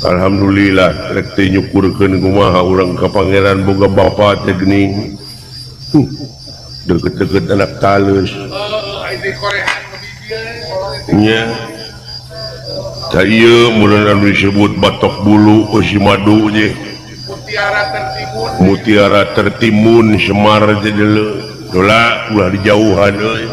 Alhamdulillah rek teh nyukurkeun kumaha urang ka pangeran boga bapa teh geuning. Deket-deket anak talus. Nya. Ta ieu mun anu disebut batok bulu si madu je. Mutiara tertimun Semar teh deuleu. Dola ulah dijauhan euy.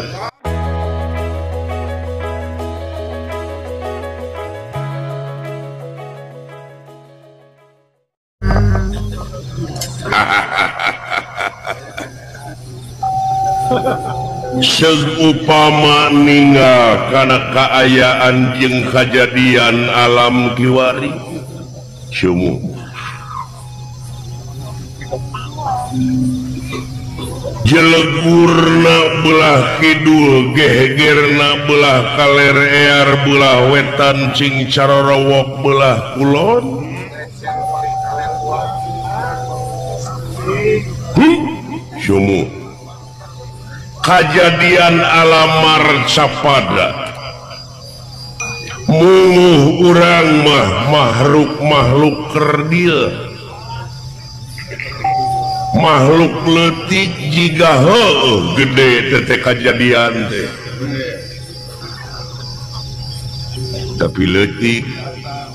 Seupama ninggal kana kaayaan jeung kajadian alam kiwari sumuh jelegurna belah kidul gegerna belah kaler ear belah wetan cing carorowok belah kulon sumuh kajadian alamar capada munguh urang mah makhluk-makhluk kerdil makhluk leutik jiga heueuh gede teh kajadian teh tapi leutik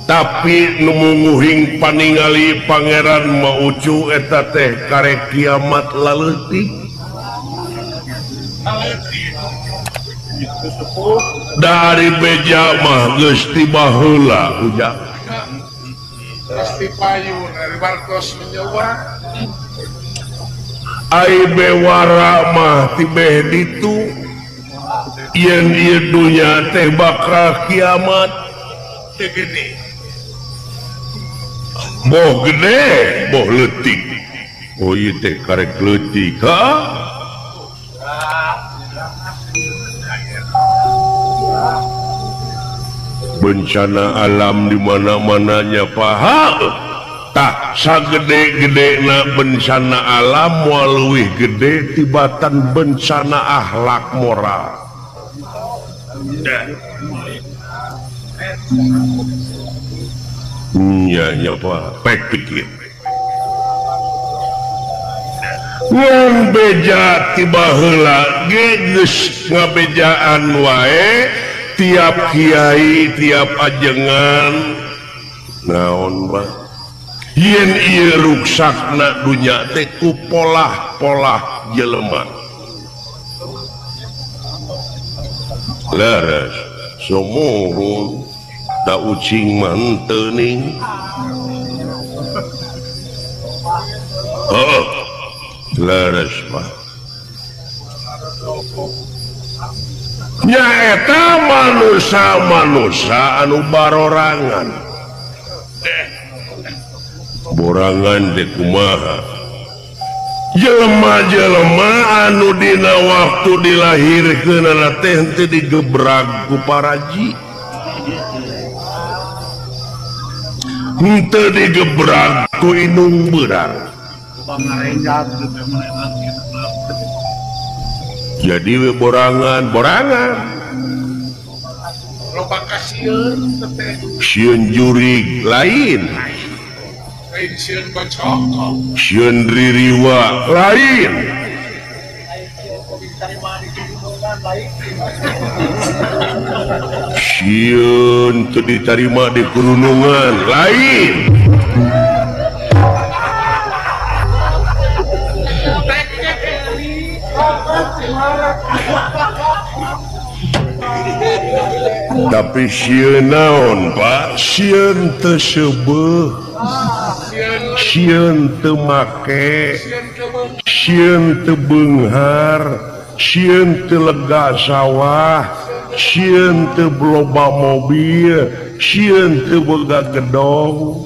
tapi nu munguhing paningali pangeran maucu eta teh karek kiamat laleutik dari beja mah geus ti baheula ujang pasti payun dari wartos menyoba ai bewara mah ti beh ditu yen ieu dunya teh bakal kiamat teh gede boh gede boh leutik oh ieu teh karek leutik ha. Bencana alam di mana-mananya paha tak sagede-gedena bencana alam moal leuwih gede tibatan bencana akhlak moral. Nya nya pa pek pikir. Wong beja tiba heula ge geus ngabejaan wae tiap kiai tiap ajengan naon bah yen ieu ruksakna dunya teh ku polah-polah jelema leres sumuhun da ucing mah henteu ning heuh leres mah nyaeta manusia-manusia anu barorangan borangan teh kumaha jelema-jelema anu dina waktu dilahirkeunana teh henteu digebrag ku paraji henteu digebrag ku indung beurang jadi we borangan borangan loba kasieun teh sieun jurig lain lain sieun bacok sieun ririwa lain sieun teu ditarima di kerunungan lain. Tapi sieun naon Pak sieun teu seubeuh sieun teu make sieun teu beunghar sieun teu lega sawah sieun teu loba mobil sieun teu boga gedong.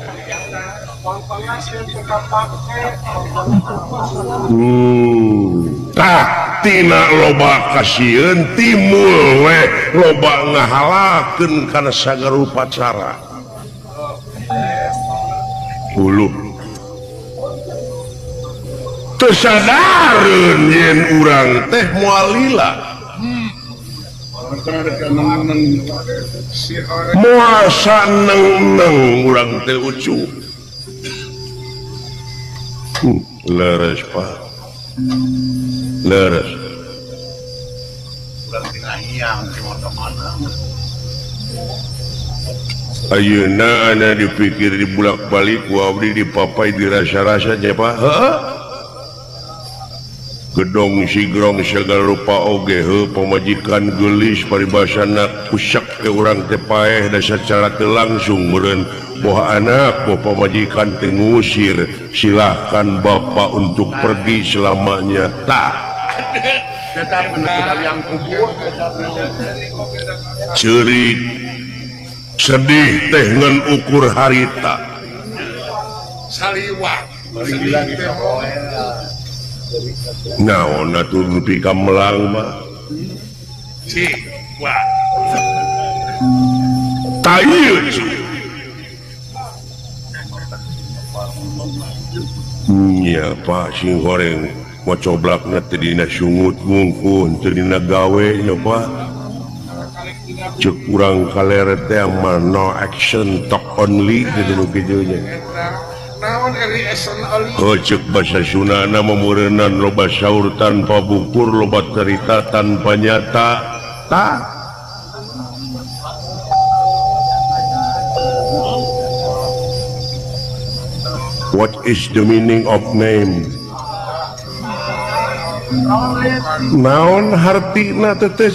Tah tina loba kasieun timul we loba ngahalakeun kana sagala upacara uluh teu sadareun yen urang teh moal lila. Muasa neng-neng urang teh ucu. Leres Pak. Leres. Ayeuna ana dipikir dibulak-balik ku abdi dipapai dirasa-rasa nya Pak. Heeh. Gedong sigrong segala rupa oge heuh pamajikan geulis paribasana kusak ke urang teh paeh da sacara teu langsung meureun boh anak boh pamajikan teh ngusir silahkan bapak untuk pergi selamanya tah. Ceurik sedih teh ngan ukur harita saliwat naon atuh nepi ka melang mah cik wah ta ieu nya Pak sing goreng macoblakna teh dina sungut ngungkun teu dina gawe nya Pak cek urang kaler teh mah no action talk only gitu nu kitu nya. Oh cek bahasa Sundana meureunan loba saur tanpa bukur loba cerita tanpa nyata ta. What is the meaning of name? Naon hartina teteh?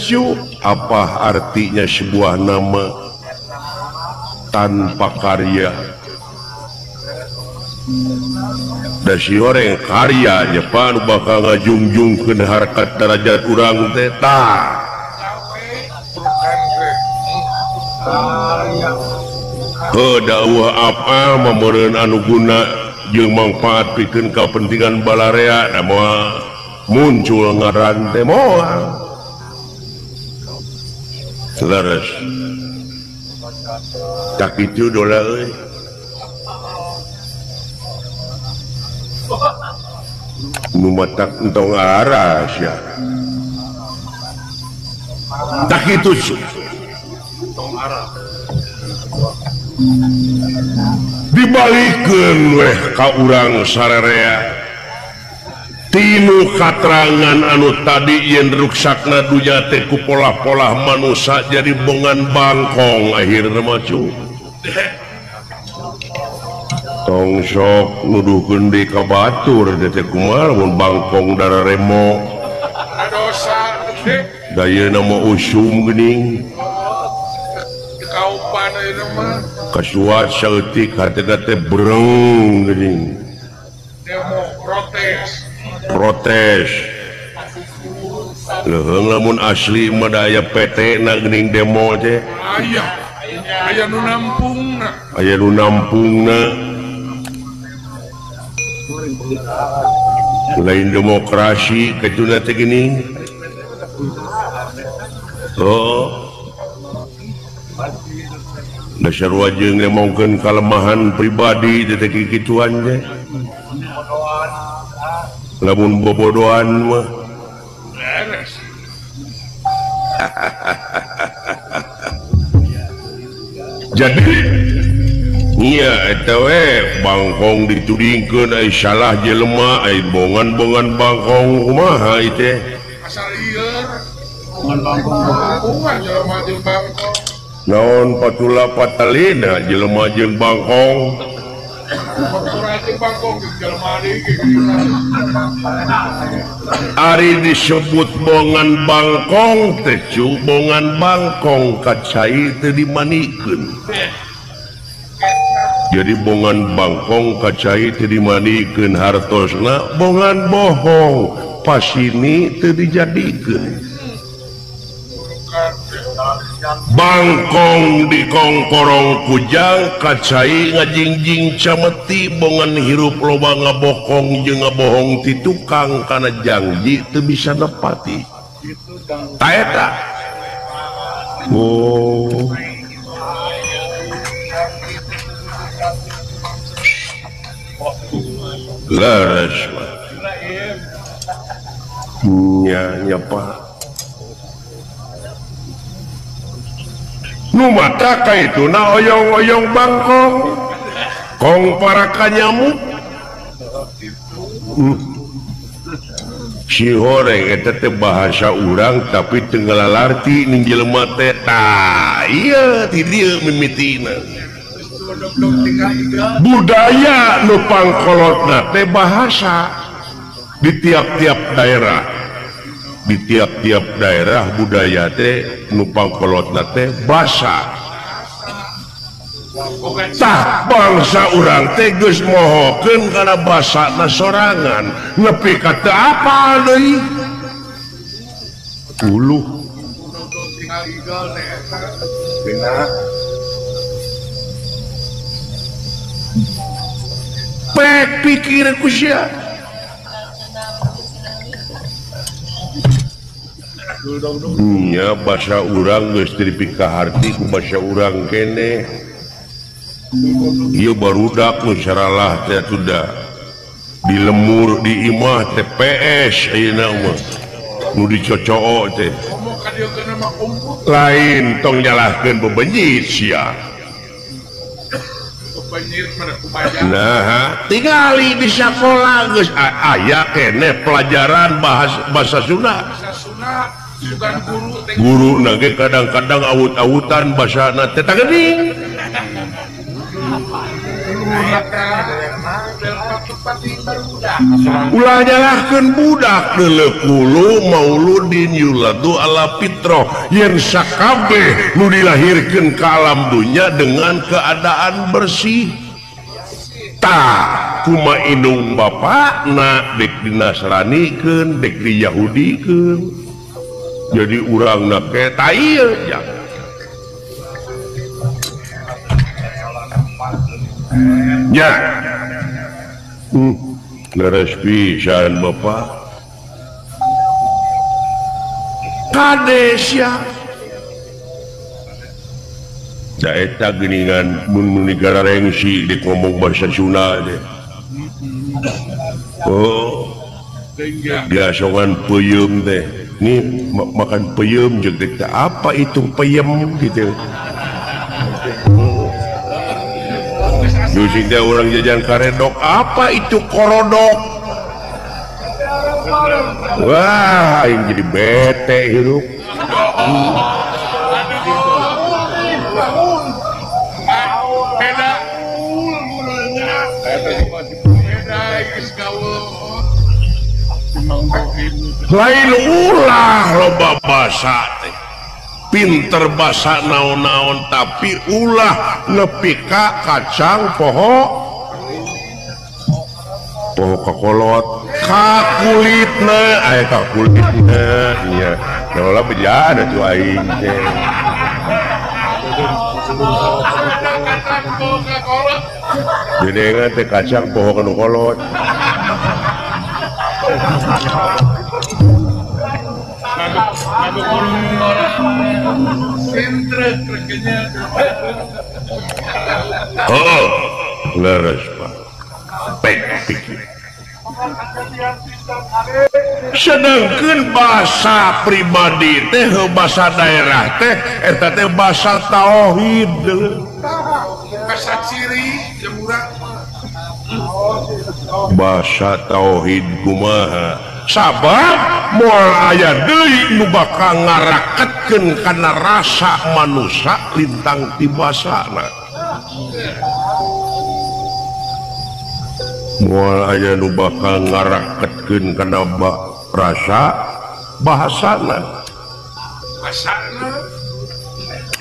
Apa artinya sebuah nama tanpa karya? Da si oreng karya nyepan bakal ngajungjungkeun harkat derajat urang teh tah. Heuh dakwah apa mameureun anu guna jeung mangfaat pikeun kapentingan balarea da moal muncul ngaran teh moal. Leres. Tak kitu dola euy. Nu matak entong aras ya. Tak kitu dibalikeun weh ka urang sararea tinu katerangan anu tadi yen ruksakna dunya teh ku polah-polah manusa jadi bongan bangkong akhirna mah cu. Tong sok nuduhkeun deui ka batur teh kumaha mun bangkong darah remo. Da yeuna mah usum geuning. Kasuat saeutik hartena teh breng geuning. Demo protes. Protes. Leuheung lamun asli mah da aya PT na geuning demo teh. Aya. Aya nu nampungna. Aya nu nampungna. Lain demokrasi ketuna teh geuning. Oh. Dasar wajeng ngomongkeun kalemahan pribadi teh kikituan teh. Lamun bobodohan mah beres. Jadi nya eta we bangkong ditudingkeun ai salah jelema ai bongan-bongan bangkong kumaha ieu teh. Asal lieur bongan bangkong jelema jeung bangkong. Naon patula patalina jelema jeung bangkong. Ari disebut bongan bangkong teh cu bongan bangkong kacai teu dimanikeun. Jadi bongan bangkong kacai teu dimanikeun hartosna bongan bohong pasini teu dijadikeun. Bangkong dikongkorong kujang kacai ngajingjing cameti bongan hirup loba ngabokong jeung ngabohong ti tukang kana janji teu bisa nepati. Ta eta. Oh. Leres. Nya nya Pak. Nu mata ka ituna oyong-oyong bangkong kong para kanyamuk. Si horeng eta teh bahasa urang tapi teu ngalalarti ning jelema teh. Tah ieu ti dieu mimitina. Budaya nu pangkolotna teh bahasa di tiap-tiap daerah. Di tiap-tiap daerah budaya teh nu pangkolotna teh basa. Tah bangsa urang teh geus mohokeun kana basana sorangan nepi ka teu apal deui. Uluh. Pek pikir ku sia. Nya basa urang geus dipikaharti ku basa urang keneh. Ieu barudak nu saralah teh atuda di lemur di imah TPS ayeuna mah nu dicocoo teh. Lain tong nyalahkeun bebenyit sia. Nah, tingali di sakola geus aya keneh pelajaran bahasa Sunda. Guru na ge kadang-kadang awut-awutan basana teh tageuning. Ulah nyalahkeun budak leuleukulu mauludin yuladu ala fitrah yen sakabeh nu dilahirkeun ka alam dunya dengan keadaan bersih. Tah kuma indung bapakna dek dinasranikeun dek diyahudikeun. Jadi urangna ke tah ieu ya. Ya. Leres pisan Bapak. Kades ya. Da eta geuningan mun negara rengsi di ngomong bahasa Sunda deh. Oh. Biasongan peuyeum teh. Nih makan peuyeum jeung teh apa itu peuyeum gitu. Jusing teh orang jajan karedok, apa itu korodok? Wah, aing jadi bete hirup. Lain ulah loba basa teh. Pinter basa naon-naon tapi ulah nepi ka kacang poho poho kakolot ka kulitna aya ka kulitna nya naola bejana tuh aing teh. Gedengan teh kacang poho kanu kolot. Oh, leres Pak. Pek pikir. Sedangkan bahasa pribadi teh bahasa daerah teh eta teh bahasa tauhid. Bahasa ciri jemuran. Bahasa tauhid kumaha? Sabab moal aya deui nu bakal ngaraketkeun kana rasa manusia lintang ti basana. Moal aya nu bakal ngaraketkeun kana rasa bahasana. Bahasana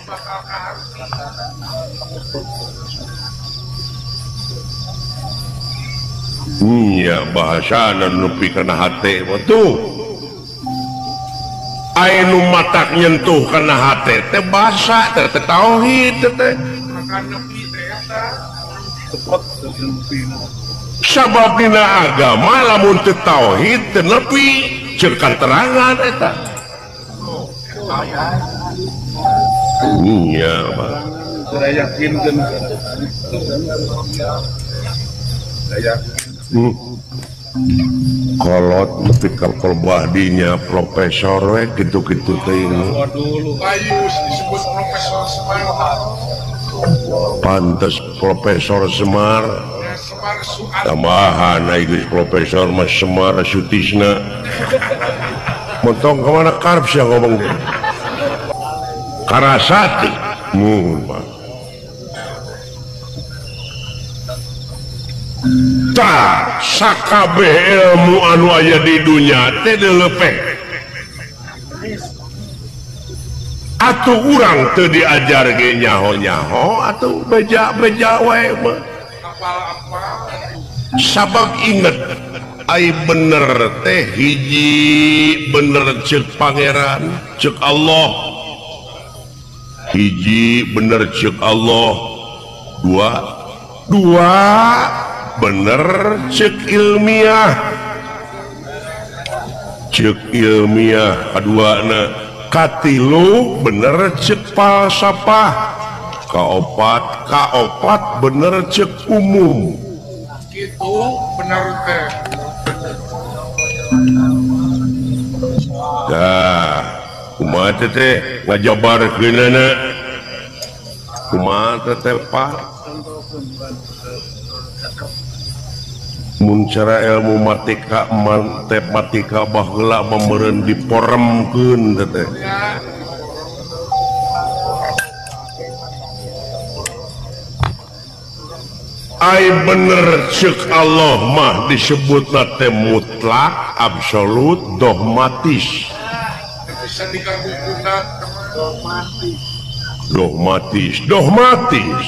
bakal kaharti. Iya bahasana nepi kana hate mah tuh. Aya nu matak nyentuh kana hate teh bahasa teh tauhid teh. Sabab dina agama lamun teu tauhid teu nepi ceuk katerangan eta. Iya Pak. Yakinkeun. Kolot nepi ka kolbahdinya profesor we kitu-kitu teh. Bayus disebut Profesor Semar. Pantes Profesor Semar. Tambahan ai geus Profesor Mas Semar Sutisna. Montong ka mana karep sia ngomong teh. Karasati muhun Pak. Tah sakabeh ilmu anu aya di dunya teh leupeung. Atuh urang teu diajar ge nyaho-nyaho atuh beja-beja wae mah. Sabab inget ai bener teh hiji bener ceuk pangeran ceuk Allah. Hiji bener ceuk Allah, dua bener cek ilmiah, cek ilmiah kaduana, katilu bener cek falsafah, kaopat bener cek umum. Itu bener teh. Dah, kumaha teh ngajabarkeunana? Kumaha teh Pak? Mun cara ilmu matika matematika baheula meureun diporemkeun teh. Ai bener ceuk Allah mah disebutna teh mutlak, absolut, dogmatis. Bisa digabungkeun dogmatis. Dogmatis, dogmatis.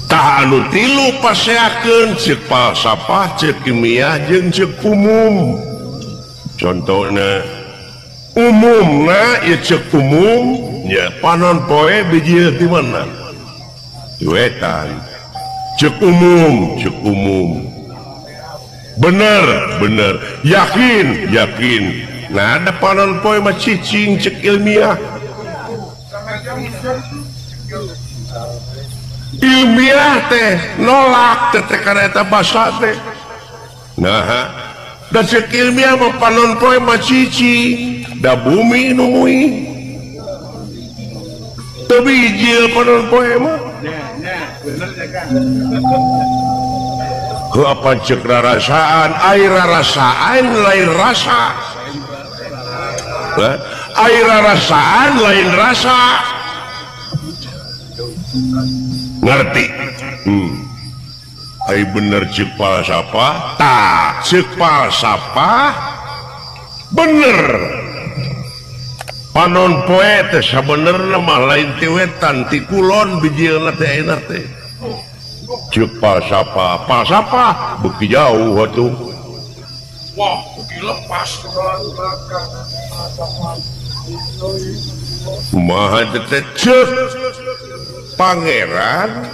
Tah anu tilu paseakeun ceuk falsafah, ceuk kimia jeung ceuk umum. Contohna umumna ieu ceuk umum nya panon poe bijil di mana? Di wetan. Ceuk umum, ceuk umum. Bener, bener. Yakin, yakin. Nah, ada panon poe mah cicing ceuk ilmiah. Ilmiah teh nolak teh karena eta basa teh. Nah, da ceuk ilmiah mah panon poe mah cicing, da bumi nu muih. Teu bijil panon poe mah. Heuh apa ceuk rarasaan, ai rarasaan lain rasa. Ai rarasaan lain rasa. Ngerti? Ai bener ceuk falsafah, tah ceuk falsafah bener. Panon poe teh sabenerna mah lain ti wetan, ti kulon bijilna teh ayeuna teh. Ceuk falsafah, falsafah beuki jauh atuh. Wah, beuki lepas. Kumaha teh ceuk pangeran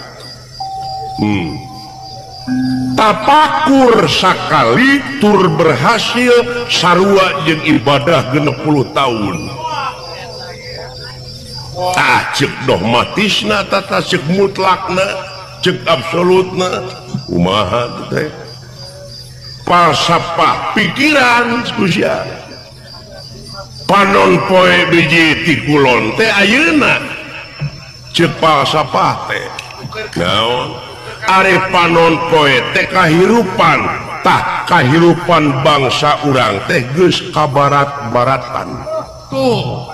tapakur sakali tur berhasil sarua jeung ibadah 60 tahun. Tah ceuk dogmatisna tata ceuk mutlakna ceuk absolutna kumaha teh falsafah pikiran kusia panon poe biji ti kulon teh ayeuna ceuk falsafah teh naon ari panon poe teh kahirupan tah kahirupan bangsa urang teh geus ka barat-baratan tuh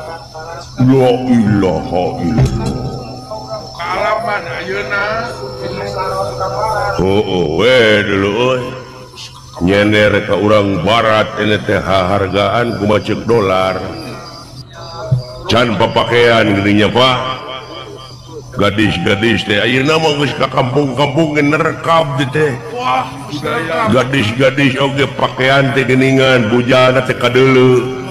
la ilaha illallah kaalaman ayeuna heueuh we dulu euy nyender ka urang barat ini teh hargaan kumaha ceuk dolar can papakaian geuning nya Pak. Gadis-gadis teh ayeuna mah geus ka kampung-kampung ge nerekab teh. Gadis-gadis oge pakaian teh geuningan bujana teh kadeuleu.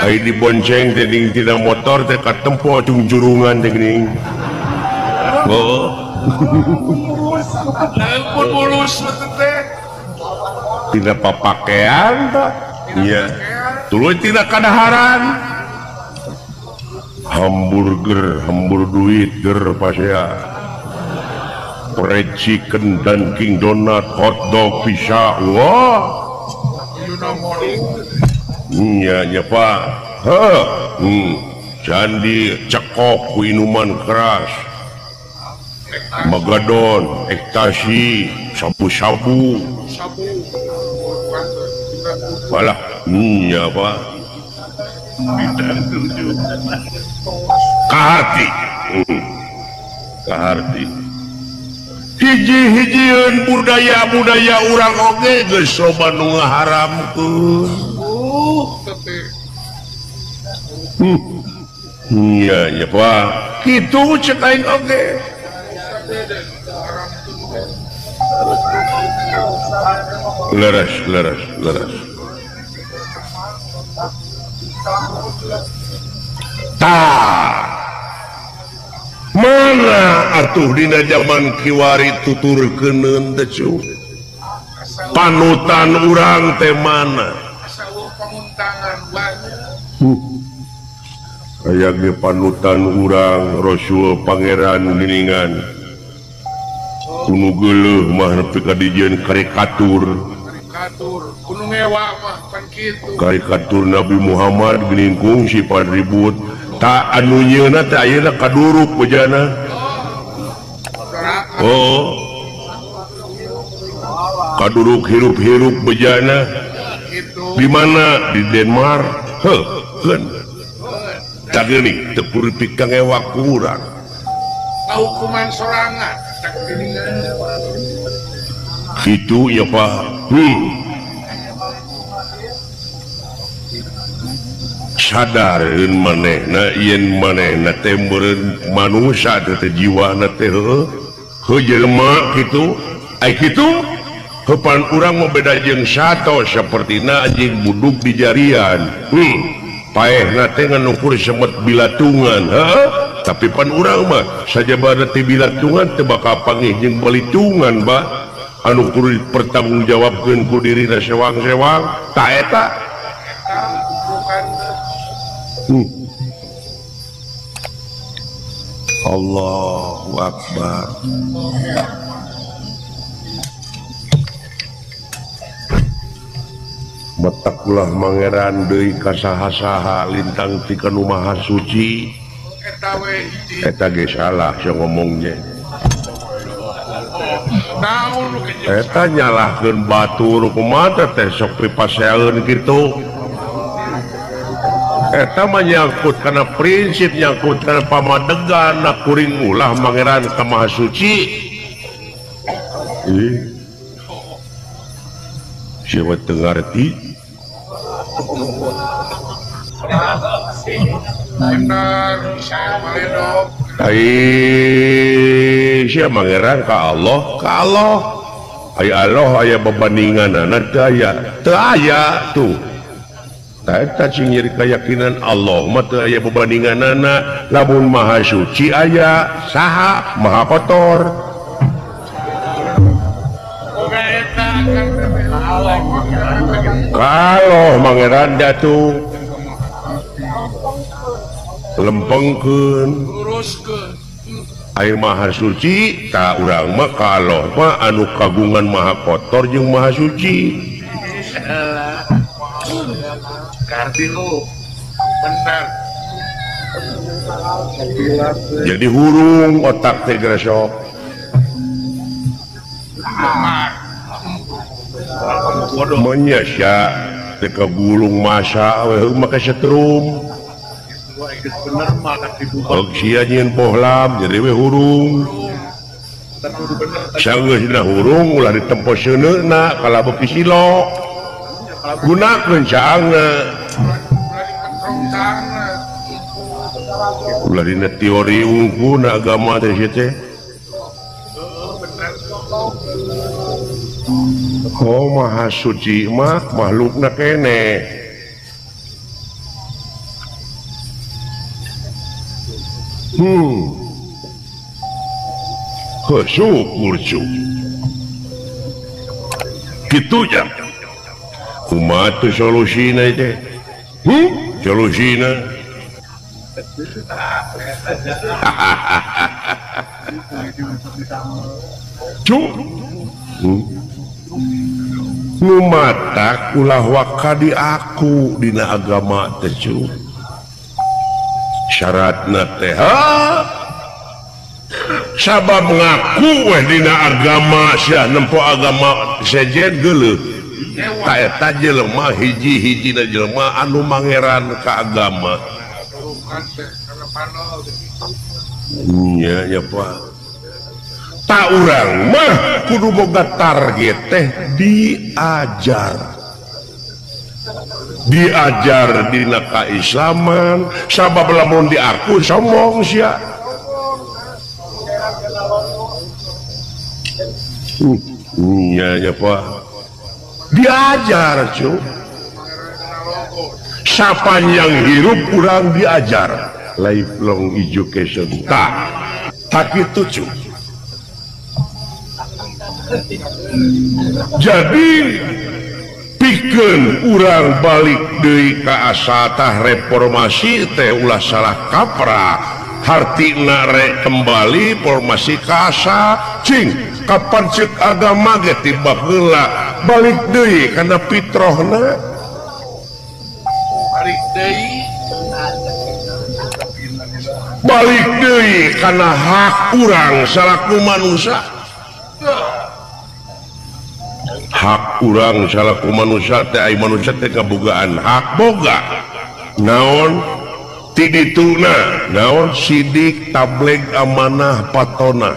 Ai dibonceng teh ding tina motor teh katempo cungcurungan teh geuning. Heuh. Leungeun mulus teh. Tina papakaian tah. Iya. Tuluy tina kadaharan. Hamburger hambur duit ger pasea. Fried chicken, Dunkin Donut, hotdog, pizza. Wah. Nya nya Pak. Heh. Candi cekok ku inuman keras. Magadon, ekstasi, sabu-sabu. Malah nya Pak. Kaharti. Kaharti. Hiji-hijieun budaya-budaya urang oge geus loba nu ngaharamkeun. Nya nya Pak. Kitu cek aing oge. Leres leres leres. Tah. Mana atuh dina zaman kiwari tuturkeuneun teh cu? Panutan urang teh mana? Aya ge panutan urang Rasul Pangeran geuningan. Kuno geuleuh mah nepi ka dijieun karikatur. Kuno ngewa mah pan kitu. Karikatur Nabi Muhammad geuning kungsi pan ribut. Tak anu nyeuna teh ayeuna kaduruk bejana. Oh. Kaduruk hirup-hirup bejana. Di mana? Di Denmark. Heuh, keun. Tah geuning teu puripik ka ngewa ku urang. Kahukuman sorangan. Kitu ya Pak. Sadareun manehna yen manehna teh meureun manusa teh jiwana teh heuh jelema kitu. Ai kitu heupan urang mah beda jeung sato sapertina anjing buduk di jarian. Paehna teh ngan ukur semet bilatungan, heuh. Tapi pan urang mah sajabana teh bilatungan teh bakal panggih jeung balitungan bah. Anu kudu dipertanggungjawabkeun ku dirina sewang-sewang ta eta. Allahu Akbar. Metakulah mangeran deui ka saha-saha lintang ti kanu maha suci. Eta ge salah sia ngomongnya. Eta nyalahkeun batur kumaha teh sok pipaseeun kitu. Eta mah nyangkut kana prinsip, nyangkut kana pamadegan, na kuring ulah mangeran ka Maha Suci. Ih. Siapa teu ngarti? Ai sia mangeran ka Allah, ka Allah. Ai Allah aya babandinganana teu aya. Teu aya tuh. Eta cing nyeri keyakinan Allah mah teu aya bebandinganana, lamun maha suci aya saha maha kotor. Kalau mangeran datu lempengkeun air maha suci ta urang mah kalau mah anu kagungan maha kotor jeung maha suci. Benar. Jadi hurung otak teh gresok. Menyesya teh kagulung masa we make setrum. Sia nyieun bohlam jadi we hurung. Sanggeusna hurung ulah ditempo seuneuna kala beuki silo. Gunakeun saangna. Ulah dina teori ungguna agama teh sia teh. Oh maha suci mah makhlukna keneh. Heuh syukur cu. Kitu nya. Kumaha teh solusina teh? Solusina Cuk nu matak ulah waka di aku dina agama teh cu syaratna teh sabab ngaku weh dina agama sia nempo agama sejen geuleuh ta eta jelema hiji-hijina jelema anu mangeran ka agama nya nya Pak tak urang mah kudu boga target teh diajar diajar dina kaislaman sabab lamun diaku sombong sia nya nya Pak diajar cu sapanjang hirup urang diajar lifelong education tak tak kitu cu. Jadi pikeun urang balik deui ka asatah reformasi teh ulah salah kaprah hartina rek kembali formasi ka asa cing kapan ceuk agama ge tiba heula balik deui kana fitrahna balik deui balik deui kana hak urang salaku manusia hak urang salaku manusia teh ai manusia teh kabogaan hak boga naon ti dituna naon sidik tableg amanah patona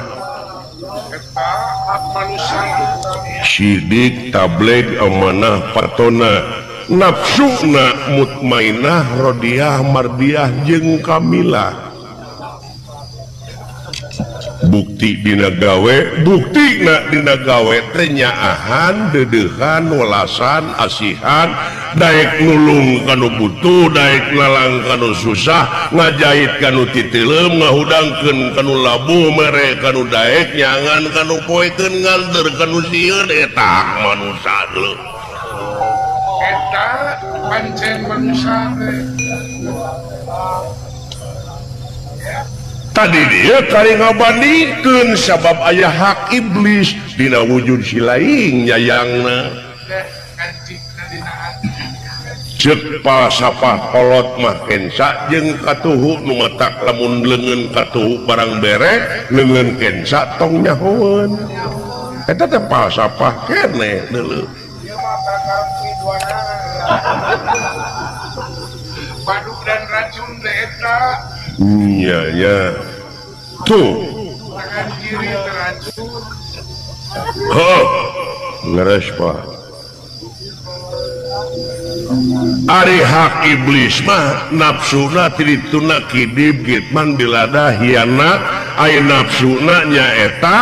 sidik tableg amanah patona nafsuna mutmainah rodiah mardiah jeung kamilah bukti dina gawe bukti na dina gawe teh nyaahan deudeuhan welasan asihan daek nulung kanu butuh daek ngalang kanu susah ngajahit kanu titileum ngahudangkeun kanu labuh mere kanu daek nyangan kanu poekeun nganter kanu sieun eta manusa deuleu eta pancen manusa teh. Tadi dia kali ngabandingkeun sabab aya hak iblis dina wujud si laing nyayangna ceuk palsafah kolot mah kensa jeung katuhu nu matak lamun leungeun katuhu barang bere leungeun kensa tong nyahoeun eta teh palsafah keneh deuleu padu dan racun teh eta. Iya ya tuh tangan kiri teracun. Oh ngeres Pak ari hak iblis mah nafsuna tirituna kidib gitman dilada hianat ai nafsuna nyaeta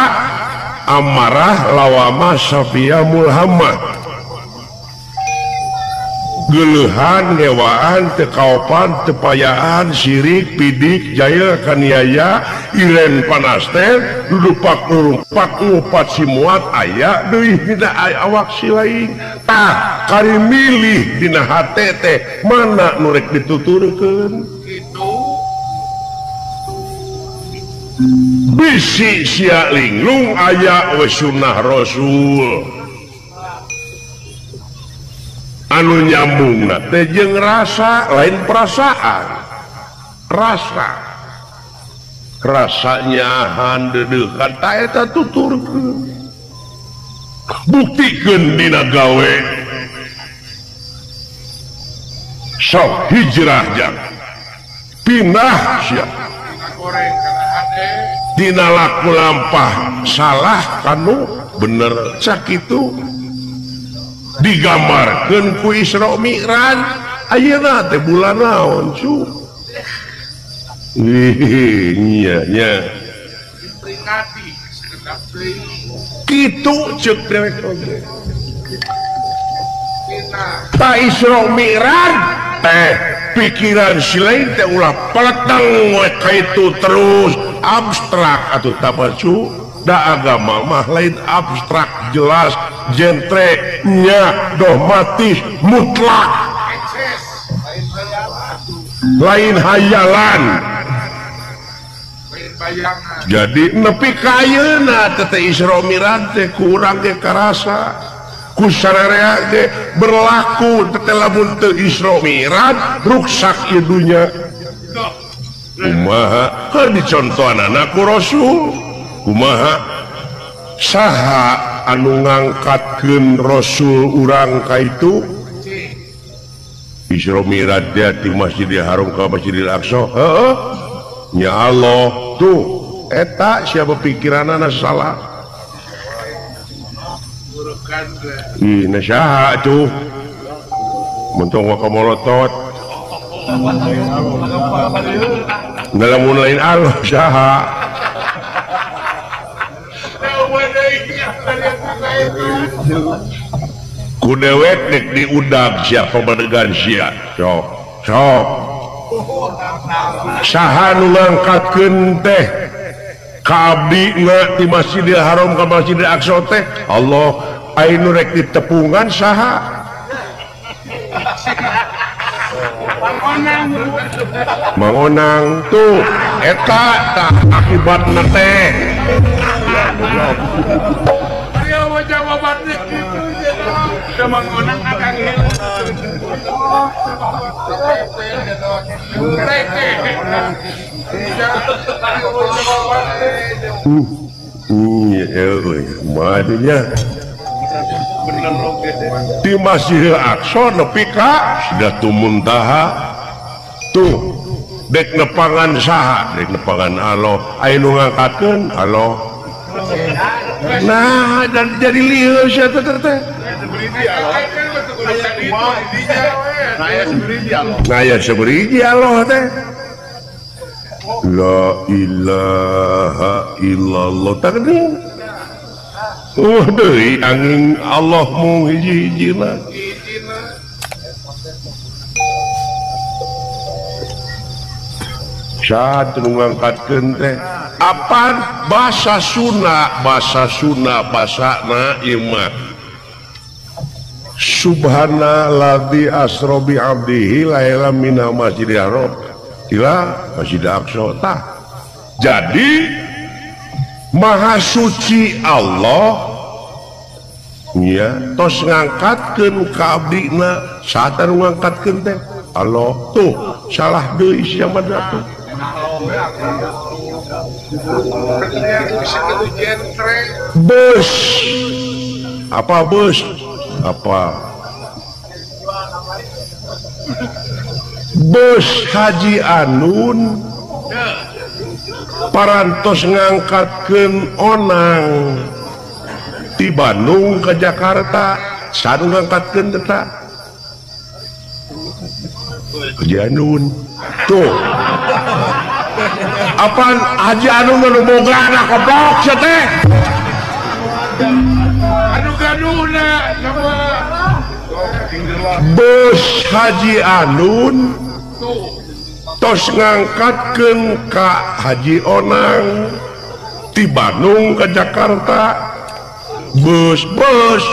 amarah lawamah safiyah mulhamah geuleuhan ngewaan tekaopan tepayaan sirik pidik jail kaniaya iren panasten dudupak nurumpak ngupat simuat aya deui dina awak si lain tah kari milih dina hate teh mana nu rek dituturkeun kitu bisi sia linglung aya we sunnah rasul anu nyambung teh jeung rasa lain perasaan rasa rasanya deudeuhan ta eta tuturkeun buktikeun dina gawe sok hijrah jang pindah sia dina laku lampah salah kanu bener sakitu digambarkeun ku Isra Mi'raj ayeuna teh bulan naon cu nya nya diperingati sakedap deui kitu ceuk dewek oge ta Isra Mi'raj teh pikiran si lain teh ulah peleteng we ka itu terus abstrak atuh tah cu da agama mah lain abstrak jelas jentre nya dogmatis mutlak. Lain hayalan. Jadi nepi ka ayeuna teh Isra Mi'raj teh ku urang ge karasa ku sararea ge berlaku teh lamun teu Isra Mi'raj ruksak ieu dunya. Kumaha keur dicontohanana ku Rasul? Kumaha saha anu ngangkatkeun Rasul urang ka itu? Isra Mi'raj di Masjidil Haram ka Masjidil Aqsa. Heeh. Ya Allah tuh eta siapa pikiranana salah. Ih, na saha tuh? Mentong wa kamolotot. Ngalamun lain Allah saha. Ku dewek dek diudag sia pamadegan sia. Sok, sok. Saha nu ngangkatkeun teh ka abdina ti Masjidil Haram ka Masjidil Aqsa teh Allah ai nu rek ditepungan saha? Mang Onang tuh eta tah akibatna teh. Di Masjidil Aqsa nepi ka Sidratul Muntaha tuh dek nepangan saha dek nepangan Allah aya nu ngangkatkeun Allah. Nah dan jadi lieur sia teh teh. Nah ya seberiji Allah teh. La ilaha illallah tadi. Oh deui angin Allah mung hiji-hijina. Saat nu ngangkatkeun teh apaan bahasa Sunda, bahasa Sunda basana ieu mah. Subhanalladzi asra bi 'abdihi lailan minal masjidil haram ila Masjidil Aqsa. Tah. Jadi Maha Suci Allah nya tos ngangkatkeun ka abdina saat anu ngangkatkeun teh Allah tuh salah deui sia mah tuh. Bus apa bus apa bus Haji Anun parantos ngangkatkeun onang di Bandung ke Jakarta sanu ngangkatkeun teh Haji Anun tuh apaan Haji Anun nu boga anak goblok sia teh anu gaduhna bus Haji Anun tos ngangkatkeun ka Haji Onang di Bandung ke Jakarta bus bus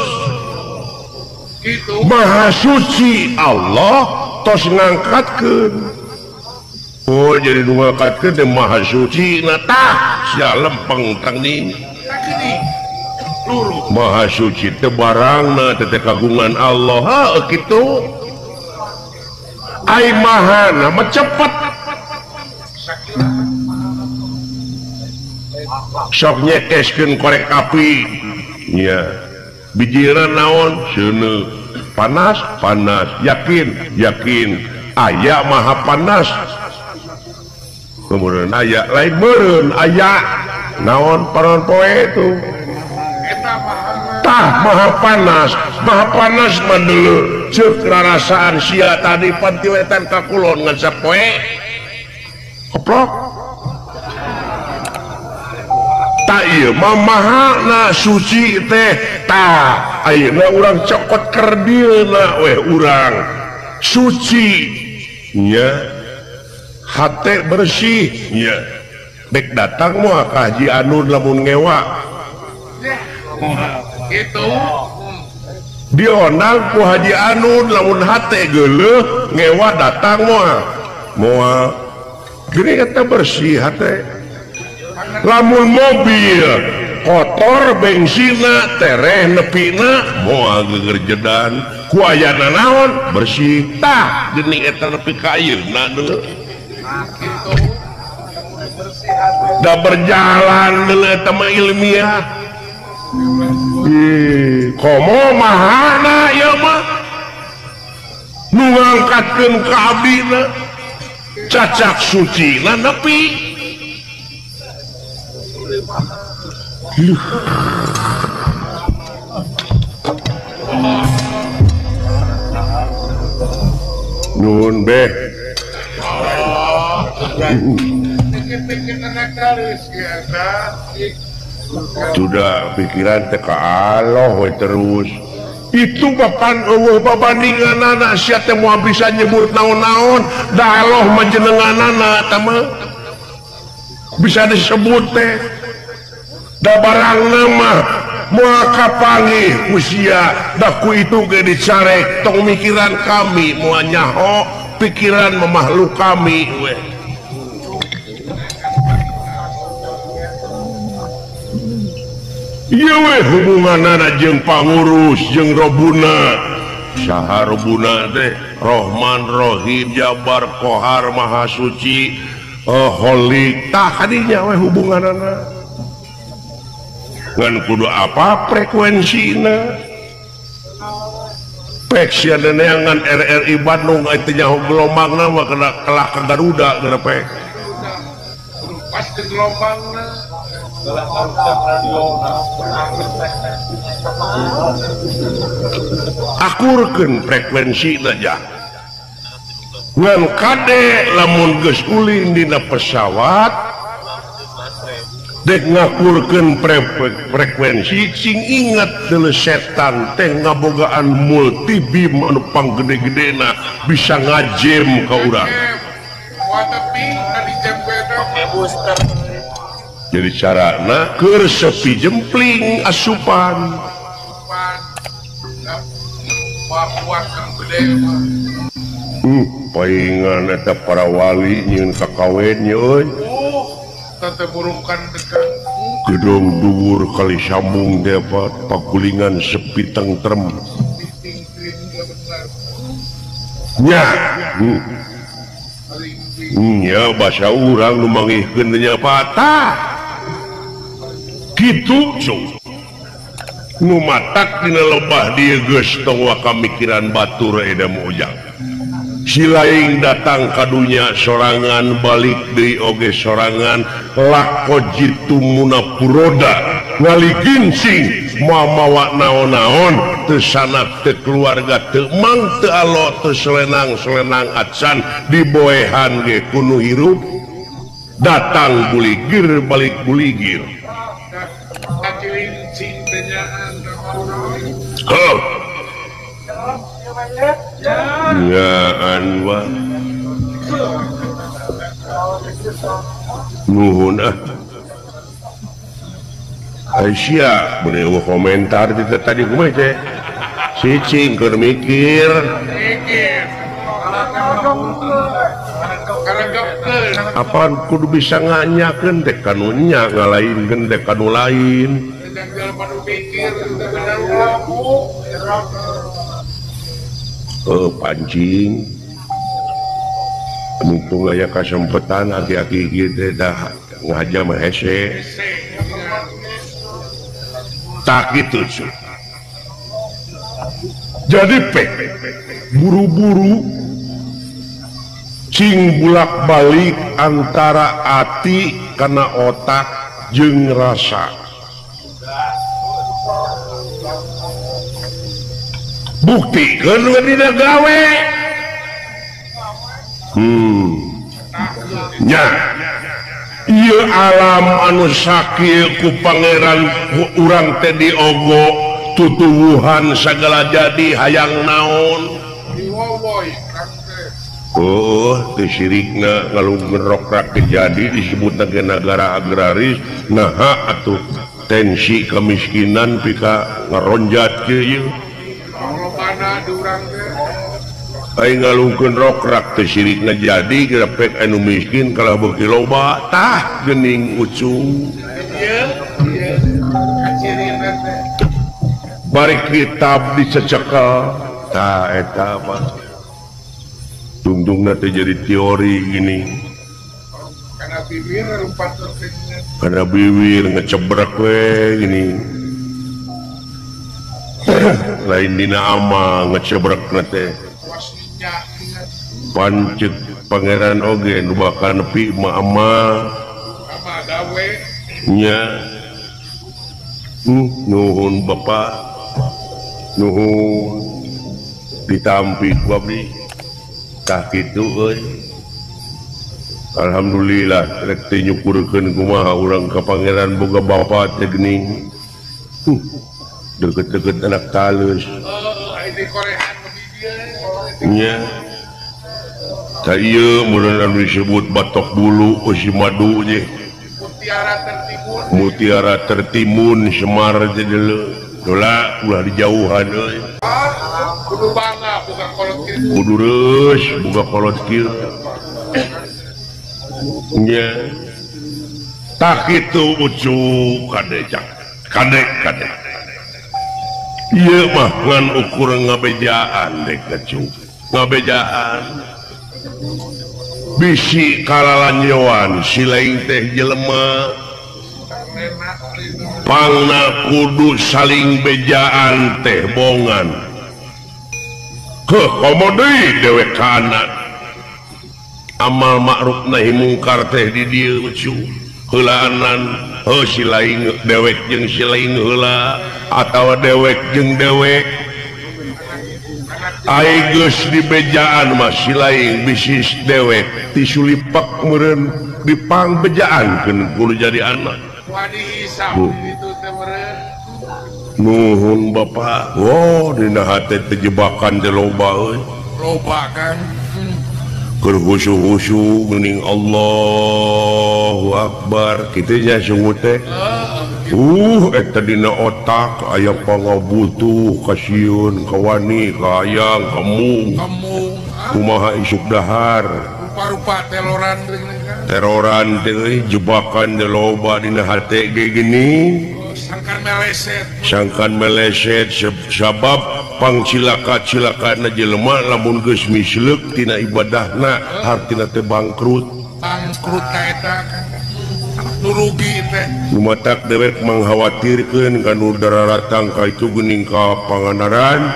Maha Suci Allah tos ngangkatkeun. Oh jadi nu ngangkatkeun teh Maha Suci na tah sia lempeng tang ni Maha Suci teh barangna teh kagungan Allah heuh kitu. Ai mahana mah cepet sok nyekeskeun korek api nya bijilna naon seuneu panas panas yakin yakin aya maha panas kemudian aya lain meureun aya naon paron poe itu tah maha panas mah deuleu ceuk rarasaan sia tadi panti wetan ka kulon ngan sapoe koplok tah ieu mah mahana suci teh tah ayeuna urang cokot kerdilna weh urang suci nya hate bersih nya dek datang moal ka Haji Anun lamun ngewa gitu diondang ku Haji Anun lamun hate geuleuh ngewa datang moal Moal gini eta bersih hate. Lamun mobil kotor bensina tereh nepina moal gegerjedan ku ayana naon bersih tah gini eta nepi ka ayeuna deuleu. Da berjalan deuleu eta mah ilmiah. Ih, komo mahana ieu mah nu ngangkatkeun ka abdina cacak sucina nepi. Nuhun beh. Sudah pikiran teh ka Allah we terus. Itu bapan eueuh babandinganana sia teh moal bisa nyebut naon-naon, da Allah mah jenenganana eta mah. Bisa disebut teh. Da barangna mah moal kapanggih ku sia, da ku itu ge dicarek tong mikiran kami moal nyaho pikiran makhluk kami we. Ieu we hubunganana jeung pangurus jeung Robuna. Saha Robuna teh? Rohman, Rohim, Jabar, Kohar, Maha Suci, Holik. Tah kadinya we hubunganana. Ngan kudu apa frekuensina? Pek sia neangan RRI Bandung teh nyaho gelombangna mah kena kelah ka Garuda geura pek. Pas ke gelombangna. Akurkeun frekuensi aja. Ngan kade lamun geus ulin dina pesawat dek ngakurkeun frekuensi cing inget deuleu setan teh ngabogaan multi beam anu panggede-gedena bisa ngajem ka urang. Jadi carana keur sepi jempling asupan. Paingan eta para wali nyieun kakawen nya euy. Gedong dhuwur kali sambung teh pagulingan sepi tengtrem. Nya. Nya basa urang nu mangihkeun nya patah. Kitu cung. Nu matak dina lebah dieu geus tong waka mikiran batur eta mujang. Si laing datang ka dunya sorangan balik deui oge sorangan lako jitu munapuroda ngaligincing moal mawa naon-naon teu sanak teu keluarga teu mang teu alo teu selenang-selenang acan diboehan ge kuno hirup datang buligir balik buligir. Oh. Ya anwa. Nuhun ah. Aisyah beureum komentar di tadi kumaha teh? Cicing keur mikir. Apaan kudu bisa nganyakeun teh kanu nya ngalainkeun teh kanu lain. Oh, pancing mumpung aya kasempetan aki-aki ieu teh dah ngaja mah hese tak gitu cuy. Jadi pek buru-buru cing bulak-balik antara ati kana otak jeung rasa. Buktikeun we dina gawe. Nya. Ieu alam anu sakieu ku pangeran urang teh diogo tutuwuhan sagala jadi hayang naon. Oh, teu sirikna ngalunggerok jadi disebutna ge nagara agraris naha atuh tensi kemiskinan pika ngaronjat kieu. Aing ngalungkeun rokrak teh sirikna jadi grepek anu miskin kalah beuki loba tah geuning ucu. Bari kitab dicecekel tah eta mah. Tungtungna teh jadi teori gini. Kana bibir lumpat kana bibir ngecebrek we gini. Lain dina ama ngecebrekna teh. Pancet pangeran oge nu bakal nepi mah ama dawe nya. Nuhun Bapak, nuhun ditampi ku abdi. Tah kitu euy. Alhamdulillah rek teh nyukurkeun kumaha urang ka pangeran boga bapa teh geuning. Deket-deket anak talus. Nya. Tah ieu mun anu disebut batok bulu eusi madu nya. Mutiara tertimun Semar teh deuleu. Dola ulah dijauhan euy. Kudu bangga buka kolot kieu. Kudu reus buka kolot kieu. Nya. Tah kitu ucu kade cak. Kade kade. Ieu mah ngan ukur ngabejaan dek kecu. Ngabejaan. Bisi kalalanyoan si lain teh jelema. Pangna kudu saling bejaan teh bongan. Heuh komo deui dewek kana. Amal ma'ruf nahi mungkar teh di dieu ucu. Heulaanan heuh si lain dewek jeung si lain heula atawa dewek jeung dewek. Ai geus dibejaan mah si lain bisnis dewek tisulipak meureun dipangbejaankeun kudu jadi anak. Nuhun Bapak. Oh dina hate terjebakan teh loba euy. Loba kan. Keur husu-husu geuning Allahu Akbar kitu nya sungut teh. Eta dina otak aya pangabutuh kasieun kawani kahayang kemung. Kumaha isuk dahar. Rupa-rupa teloran teroran teh jebakan teh loba dina hate ge geuning. Sangkan meleset. Sangkan meleset sabab pangcilaka-cilakana jelema lamun geus misleuk tina ibadahna hartina teh bangkrut. Bangkrut ka eta nu rugi teh. Nu matak dewek mangkhawatirkeun ka nu dararatang ka itu geuning ka Pangandaran.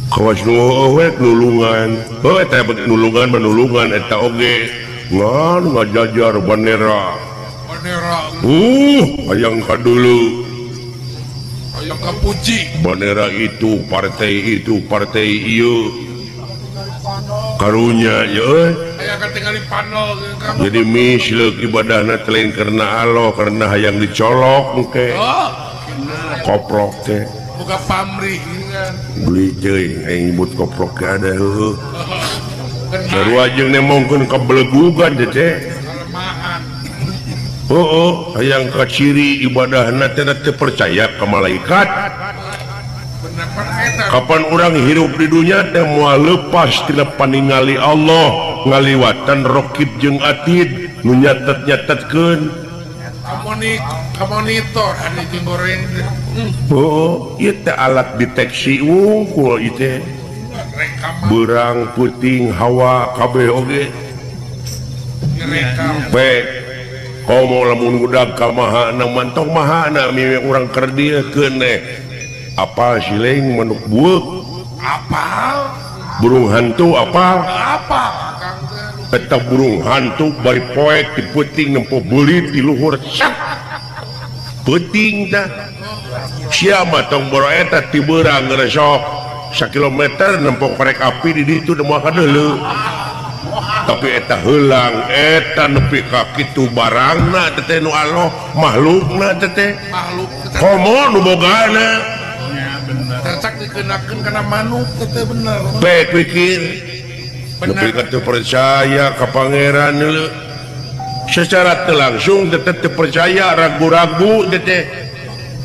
Kawas nu heueuh nulungan. Heuh eta nulungan manulungan eta oge ngan ngajajar bandera. Hayang ka dulu. Hayang ka puji. Bandera itu partai ieu. Karunya ye euy. Hayang katingali panel. Jadi misleuk ibadahna teh lain karena Allah, karena hayang dicolok engke. Koprok teh. Boga pamrih beli teuing aing nyebut koprok ge ada heueuh. Sarua jeung nemongkeun kabelegugan teh teh. Oh, hayang kaciri ibadahna teh teu percaya ka malaikat. Kapan orang hirup di dunia teh moal lepas tina paningali Allah ngaliwatan rokib jeung atid nu nyatet-nyatetkeun. Kamonitor anu jeung goreng. Oh, ieu teh alat deteksi wungkul ieu teh. Beurang peuting hawa kabeh oge. Baik. Komo lamun gudag ka mahana mantong mahana miwe urang kerdilkeun teh. Apal siling manuk bueuk? Apal? Burung hantu apal? Apal. Eta burung hantu bari poek di peuting nempo beulit di luhur sak. Peuting tah. Sia mah tong boro eta ti beurang ngeresok sakilometer nempo korek api di ditu teu moal kadeuleu. Tapi eta heulang eta nepi ka kitu barangna teh nu Allah makhlukna teh makhluk komo nu bogana nya bener cacak dikenakeun kana manuk teh bener bae pikir nepi ka teu percaya ka pangeran leuh secara teu langsung teh teu percaya ragu-ragu teh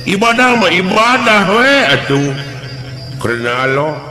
ibadah mah ibadah we atuh karena Allah.